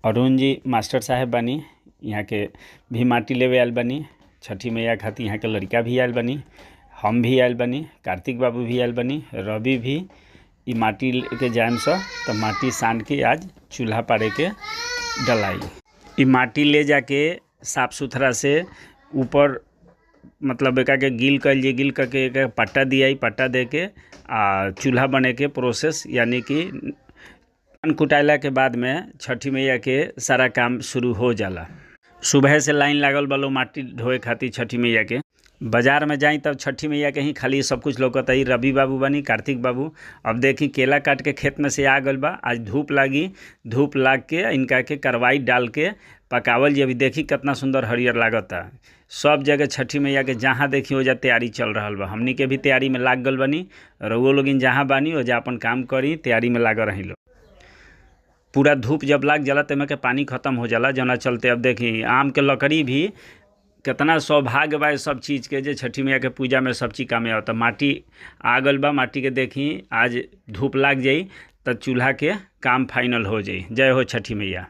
Arun ji master साहेब बानी, यहाँ के भी माटी लेवे आयल बानी। छठी मैया खातिर यहाँ के लड़का भी आयल बानी, हम भी आयल बानी, कार्तिक बाबू भी आयल बानी, रवि भी। इ माटी लेके जाएम स त माटी सान के आज चूल्हा पारे के डलाई। इ माटी ले जाके साफ सुथरा से ऊपर मतलब एकरा के गील कइल जाई, गील करके एकरा पट्टा दियाई, पट्टा देके आ चूल्हा बने के प्रोसेस, यानी कि धान कुटाइला के बाद में छठी मैया के सारा काम शुरू हो जाला। सुबह से लाइन लागल बा लो माटी ढोए खातिर छठी मैया के। बाजार में जाई तब छठी मैया के ही खाली सब कुछ लौकता। इ रवि बाबू बानी, कार्तिक बाबू। अब देखी केला काट के खेत में से आ गइल बा। आज धूप लागी, धूप लाग के इनका के करवाई डाल के पकावल जी। अभी देखी कितना सुंदर हरियर लागता। सब जगह छठी मैया के जहाँ देखी ओजा तैयारी चल रहल बा। हमनी के भी तैयारी में लाग गइल बानी। रउओ लोगिन जहाँ बानी ओजा अपन काम करी, तैयारी में लागल रही लो। पूरा धूप जब लाग जाला त एमे के पानी खत्म हो जाला, जौना चलते अब देखी आम के लकड़ी भी कितना सौभाग्य बा सब चीज़ के जे छठी मैया के पूजा में सब चीज़ कामे आवता। माटी आ गइल बा, माटी के देखी आज धूप लाग जाई त चूल्हा के काम फाइनल हो जाई। जय हो छठी मैया।